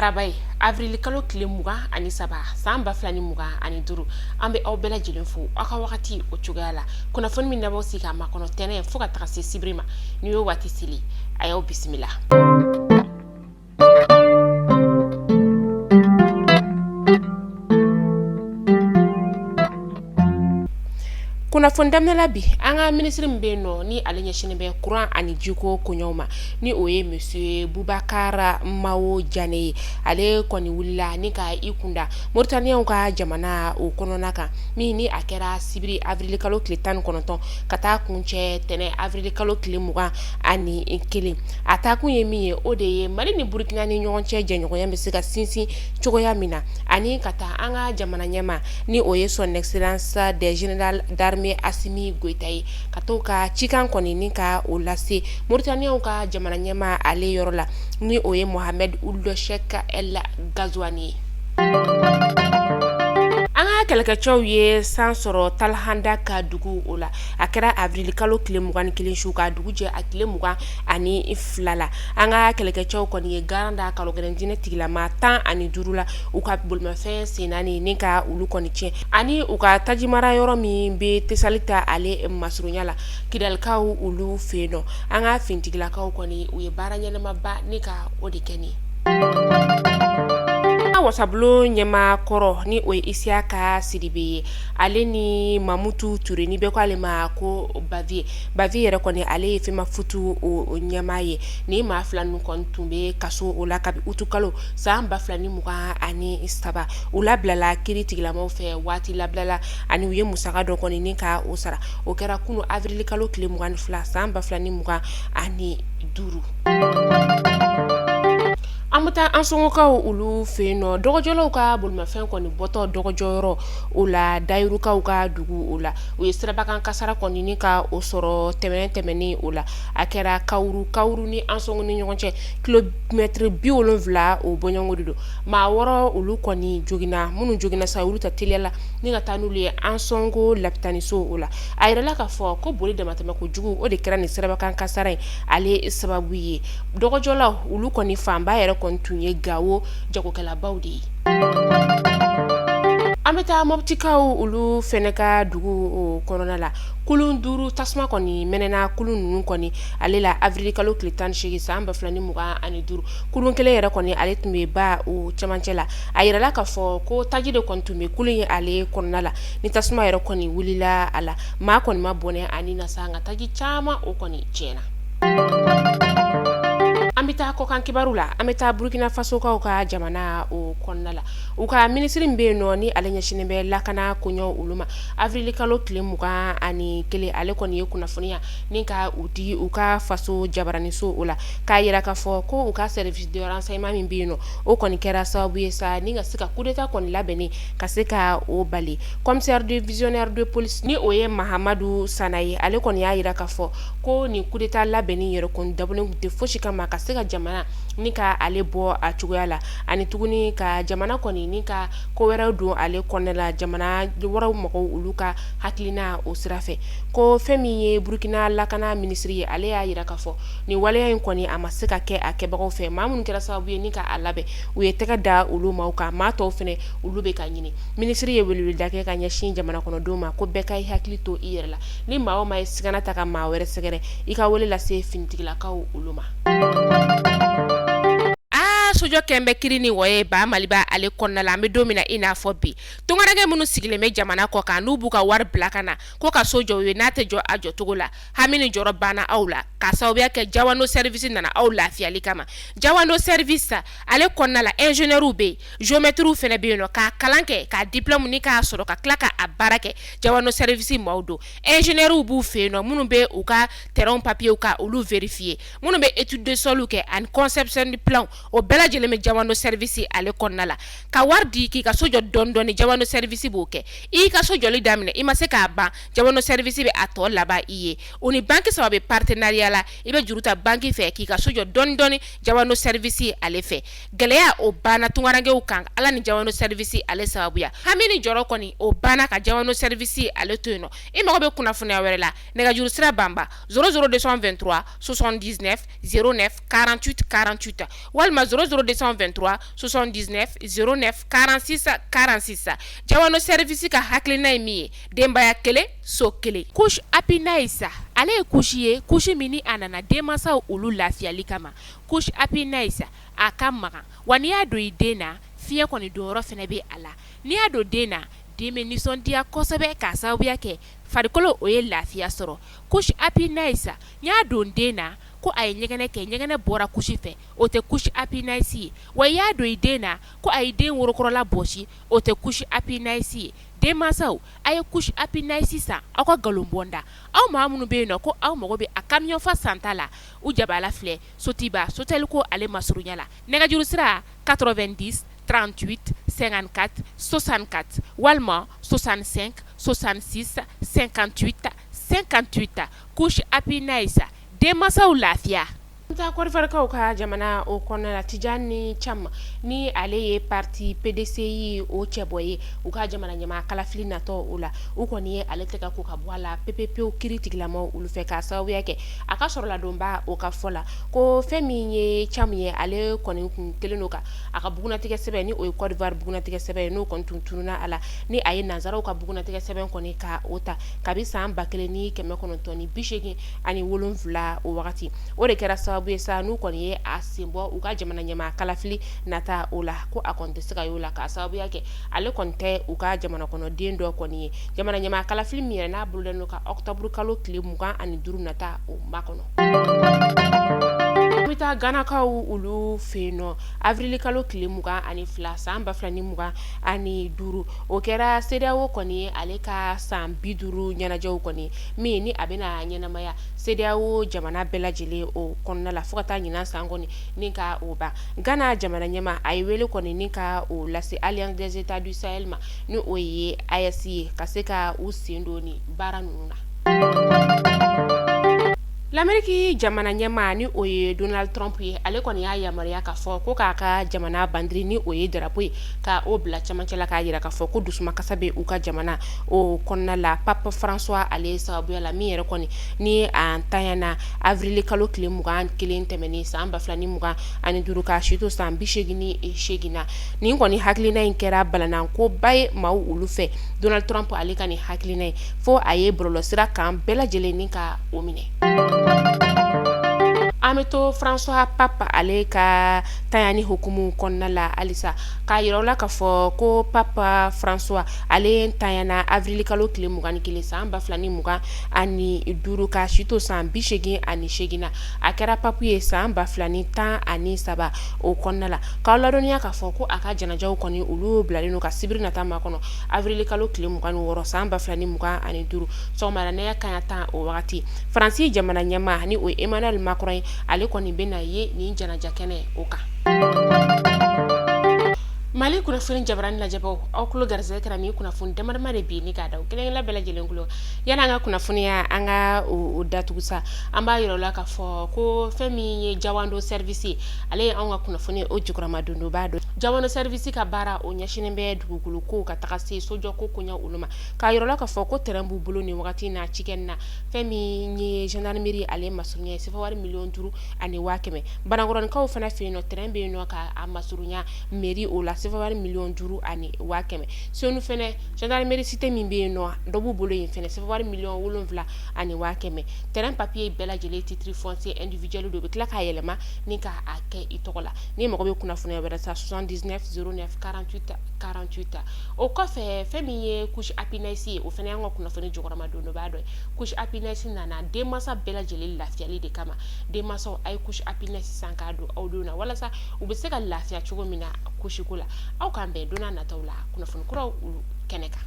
Araba ye, avril kalo tile 23 san 2025. An bɛ aw bɛɛ lajɛlen fo aw ka wagati o cogoya la. Kunnafoni min n'aw sigi k'a makɔnɔ tɛnɛn fo ka taga se sibiri ma, n'i y'o waati seli, a y'aw bisimila. Kunnafoni daminɛ la bi, an ka minisiri min bɛ yen nɔ ni ale ɲɛsinnen bɛ kuran ani jiko koɲɛw ma, ni o ye monsieur Bubakar Mawo Jane ye, ale kɔni wulila ni ka i kunda Mauritanienw ka jamana o kɔnɔna kan, min ni a kɛra sibiri avril kalo tile 19 ka taa kuncɛ tɛnɛn avril kalo tile 21. A taakun ye min ye, o de ye Mali ni Burukina ni ɲɔgɔn cɛ jɛɲɔgɔnya bɛ se ka sinsin cogoya min na, ani ka taa an ka jamana ɲɛmaa ni o ye son excellence des général d'armée Assimi Goïta ye, ka to ka cikan kɔni ni ka o lase Mauritanienw ka jamana ɲɛmaa ale yɔrɔ la, ni o ye Mohamed Ould Cheikh El Ghazouani ye. An ka kɛlɛkɛcɛw ye san sɔrɔ Talhanda ka dugu o la. A kɛra avril kalo tile 21 su ka dugu jɛ a tile 22 la. An ka kɛlɛkɛcɛw kɔni ye garan da kalogɛlɛn diinɛ tigilama 15 la, u ka bolimafɛn sen naani ni ka olu kɔni tiɲɛ, ani u ka tajimara yɔrɔ min bɛ Tesalita ale masurunya la Kidalikaw olu fɛ yen nɔ. An ka finitigilakaw kɔni, u ye baara ɲɛnamaba ni ka o de kɛ nin ye. Wasabulon ɲɛmaa kɔrɔ ni o ye Isiyaka Sidibe ye, ale ni Mamutu Ture, ni bɛɛ ko ale ma ko Baviye. Baviye yɛrɛ kɔni, ale ye FEMAFOOT o ɲɛmaa ye. Ni maa fila ninnu kɔni tun bɛ kaso o la kabi utukalo san 2023. U labilala kiri tigilamaw fɛ waati labilala, ani u ye musaka dɔ kɔni ni ka o sara. O kɛra kunun avril kalo tile 22 san 2025. An bɛ taa Ansɔngɔkaw olu fɛ yen nɔ. Dɔgɔjɔlaw ka bolimafɛn kɔni bɔtɔ dɔgɔjɔyɔrɔ o la Dayirukaw ka dugu o la, u ye sirabakan kasara kɔni ni ka o sɔrɔ tɛmɛnen tɛmɛnen o la. A kɛra Kawuru, Kawuru ni Ansɔngɔ ni ɲɔgɔn cɛ kilomɛtiri 70 o bɔɲɔgɔnko de don. Maa 6 olu kɔni joginna. Minnu joginna sa, olu ta teliya la ni ka taa n'olu ye Ansɔngɔ lapitaniso o la. A yirala k'a fɔ ko boli damatɛmɛ kojugu o de kɛra nin sirabakan kasara in ale sababu ye. Dɔgɔjɔlaw olu kɔni fanba yɛrɛ kɔni tun ye Gawo jagokɛlabaw de ye. An bɛ taa Mɔptikaw olu fɛnɛ ka dugu o kɔnɔna la. Kulun 5 tasuma kɔni mɛnɛna kulun ninnu kɔni ale la avril kalo tile 18 san 2025. Kulun kelen yɛrɛ kɔni ale tun bɛ ba o cɛmancɛ la. A yirala k'a fɔ ko taji de kɔni tun bɛ kulun in ale kɔnɔna la ni tasuma yɛrɛ kɔni wulila a la. Maa kɔni ma bɔnɛ a ni na sa, nka taji caman o kɔni tiɲɛna. An bɛ taa kɔkan kibaru la. An bɛ taa Burukina Fasokaw ka jamana o kɔnɔna la. U ka minisiri min bɛ yen nɔ ni ale ɲɛsinnen bɛ lakana koɲɛw olu ma, avril kalo tile 21, ale kɔni ye kunnafoniya ni ka u di u ka faso jabaraniso o la, k'a yira k'a fɔ ko u ka service de renseignement min bɛ yen nɔ, o kɔni kɛra sababu ye sa ni ka se ka coup d'état kɔni labɛnnen ka se ka o bali. Commissaire divisionnaire de police ni o ye Mahamadu Sana ye, ale kɔni y'a yira k'a fɔ ko nin coup d'état labɛnni yɛrɛ kɔni dabɔlen tun tɛ fosi kama ka se ka jamana ni ka ale bɔ a cogoya la, ani tuguni ka jamana kɔni ni ka ko wɛrɛw don ale kɔnɔna la, jamana wɛrɛw mɔgɔw olu ka hakilina o sira fɛ. Ko fɛn min ye Burukina lakana minisiri ye, ale y'a yira k'a fɔ nin waleya in kɔni a ma se ka kɛ a kɛbagaw fɛ. Maa minnu kɛra sababu ye ni ka a labɛn, u ye tɛgɛ da olu maaw kan. Maa tɔw fɛnɛ, olu bɛ ka ɲini. Minisiri ye weleweleda kɛ ka ɲɛsin jamana kɔnɔdenw ma ko bɛɛ ka i hakili to i yɛrɛ la. Ni maa o maa ye sigana ta ka maa wɛrɛ sɛgɛrɛ, i ka wele lase finitigilakaw olu ma. Aa, sojɔ kɛn bɛ kiri ni wɔ ye ba Maliba ale kɔnɔna la. An bɛ don min na i n'a fɔ bi, tungaranke minnu sigilen bɛ jamana kɔ kan, n'u b'u ka wari bila ka na ko ka so jɔ u ye, n'a tɛ jɔ a jɔcogo la, hami ni jɔrɔ banna aw la k'a sababuya kɛ Jawando service nana aw lafiyali kama. Jawando service ale kɔnɔna la, ingénieurw bɛ yen, géomètrew fana bɛ yen nɔ, k'a kalan kɛ, k'a diplôme ni k'a sɔrɔ ka tila k'a baara kɛ. Jawando service maaw don. Ingénieurw b'u fɛ yen nɔ minnu bɛ u ka terrain papiers ka olu vérifier, minnu bɛ étude de sol kɛ ani conception de plan, o bɛɛ lajɛlen bɛ Jawando service ale kɔnɔna la. Ka wari di k'i ka so jɔ dɔɔni dɔɔni, Jawando service b'o kɛ. I ka so jɔli daminɛ, i ma se k'a ban, Jawando service bɛ a tɔ laban i ye. U ni banque 3 bɛ partenariat la. la i bɛ juru ta banki fɛ k'i ka so jɔ dɔɔni dɔɔni Jawando Service ale fɛ. Gɛlɛya o banna tunkarankew kan Ala ni Jawando Service ale sababuya. Hami ni jɔrɔ kɔni o banna ka Jawando Service ale to yen nɔ. I mago bɛ kunnafoniya wɛrɛ la, nɛgɛjuru sira banba 00 223 79 09 48 48 walima 00 223 79 09 46 46. Jawando Service ka hakilina ye min ye, denbaya kelen, so kelen. Couche Happy Nice ale ye couche ye, couche min ni a nana denmansaw olu lafiyali kama. Couche Happy Nice a ka magan, wa n'i y'a don i den na, fiɲɛ kɔni donyɔrɔ fana bɛ a la. N'i y'a don den na, den bɛ nisɔndiya kosɛbɛ k'a sababuya kɛ farikolo o ye lafiya sɔrɔ. Couche Happy Nice n y'a don den na ko a ye ɲɛgɛnɛ kɛ, ɲɛgɛnɛ bɔra couche fɛ, o tɛ couche Happy Nice ye. Wa i y'a don i den na ko a ye den worokɔrɔla bɔsi, o tɛ couche Happy Nice ye. Denmansaw, a ye couche Happy Nice san aw ka nkalon bɔ n da. Aw maa minnu bɛ yen nɔ ko aw mago bɛ a camion fa santa la, u jabala filɛ Sotiba Sotelco ale masurunya la. Nɛgɛjuru sira 90 38 54 64 walima 65 66 58 58. Couche Happy Nice, denmansaw lafiya. An taa Côte d'Ivoire ka jamana o kɔnɔna la, Tidjane Thiam ni ale ye parti PDCI o cɛbɔ ye, u ka jamana ɲɛmaa kalafili natɔ o la, u kɔni ye ale tɛgɛ ko ka bɔ a la pepepewu kiri tigilamaw olu fɛ, k'a sababuya kɛ a ka sɔrɔladonba o ka fɔ la ko fɛn min ye Thiam ye, ale kɔni kun kelen don ka a ka bugunatigɛ sɛbɛn, ni o ye Côte d'Ivoire bugunatigɛ sɛbɛn ye, n'o kɔni tun tununna a la, ni a ye nansaraw ka bugunatigɛ sɛbɛn kɔni ka o ta kabi san 1987 o wagati. O de kɛra sababu ye sa n'u kɔni ye a sen bɔ u ka jamana ɲɛmaa kalafili nata o la, ko a kɔni tɛ se ka y'o la k'a sababuya kɛ ale kɔni tɛ u ka jamana kɔnɔden dɔ kɔni ye. Jamana ɲɛmaa kalafili min yɛrɛ n'a bolodalen don ka octobre kalo tile 25 nata o makɔnɔ. An bɛ taa Ganakaw olu fɛ yen nɔ, avril kalo tile 22 san 2025, o kɛra CEDEAO kɔni ye ale ka san 50 ɲɛnajɛw kɔni min ni a bɛna ɲɛnamaya CEDEAO jamana bɛɛ lajɛlen o kɔnɔna la fo ka taa ɲinan san kɔni ni ka o ban. Gana jamana ɲɛmaa a ye wele kɔni ni ka o lase Alliance des États du Sahel ma, ni o ye AES ye, ka se ka u sen don ni baara ninnu na. L'Amérique jamana ɲɛmaa ni o ye Donald Trump ye, ale kɔni y'a yamaruya k'a fɔ ko k'a ka jamana bandiri ni o ye drapeau ye ka o bila cɛmancɛ la, k'a jira k'a fɔ ko dusumakasa bɛ u ka jamana o kɔnɔna la. Pape François ale sababuya la, min yɛrɛ kɔni ni a ntanyana avril kalo tile 21 tɛmɛnen san 2025 ka si to san 88 na. Nin kɔni hakilina in kɛra balanankoba ye maaw olu fɛ. Donald Trump ale ka nin hakilina in, fo a ye bɔlɔlɔsira kan bɛɛ lajɛlen ni ka o minɛ. An bɛ to François Pape ale ka tanyani hukumu kɔnɔna la halisa, k'a yira la k'a fɔ ko Pape François ale ntanyana avril kalo tile 21 san 2025 ka si to san 88 na. A kɛra pape ye san 2013 o kɔnɔna la. K'aw ladɔnniya k'a fɔ ko a ka janajaw kɔni olu bilalen don ka sibiri nata makɔnɔ avril kalo tile 26 san 2025 sɔgɔmada nɛgɛ kanɲɛ 10 o wagati. Faransi jamana ɲɛmaa ni o ye Emmanuel Macron ye, ale kɔni bɛna ye nin janaja kɛnɛ o kan. Mali kunnafoni jabarani lajɛbaw, aw tulo garisɛgɛ kɛra nin kunnafoni damadama de bi ni k'a da kelenkelen bɛɛ lajɛlen tulo. Yani an ka kunnafoniya an ka o datugu sa, an b'a yira la k'a fɔ ko fɛn min ye Jawando Service ye, ale ye anw ka kunnafoni o jukɔrɔmadondonba don. Jawando Service ka baara o ɲɛsinnen bɛ dugukolo ko ka taga se sojɔ ko koɲɛ olu ma, k'a yira la k'a fɔ ko terrain b'u bolo nin wagati na cikɛ na. Fɛn min ye gendarmerie ale masurunya ye sefa wari 5,100,000. Banankɔrɔnikaw fana fɛ yen nɔ, terrain bɛ yen nɔ k'a masurunya mairie o la sefa wari 5,100,000. Senu fɛnɛ gendarmerie cité min bɛ yen nɔ, dɔ b'u bolo yen fɛnɛ sefa wari 7,100,000. Terrain papier bɛɛ lajɛlen titre foncier individuel don, u bɛ tila k'a yɛlɛma ni k'a kɛ i tɔgɔ la. N'i mago bɛ kunnafoniya wɛrɛ sa, 79 09 48 48. O kɔfɛ, fɛn min ye couche Happy Nice ye, o fana y'an ka kunnafoni jukɔrɔmadondonba dɔ ye. Couche Happy Nice nana denmansa bɛɛ lajɛlen lafiyali de kama. Denmansaw, a ye couche Happy Nice san k'a don aw denw na walasa u bɛ se ka lafiya cogo min na couche ko la. Aw k'an bɛn don nataw la kunnafoni kuraw olu kɛnɛ kan.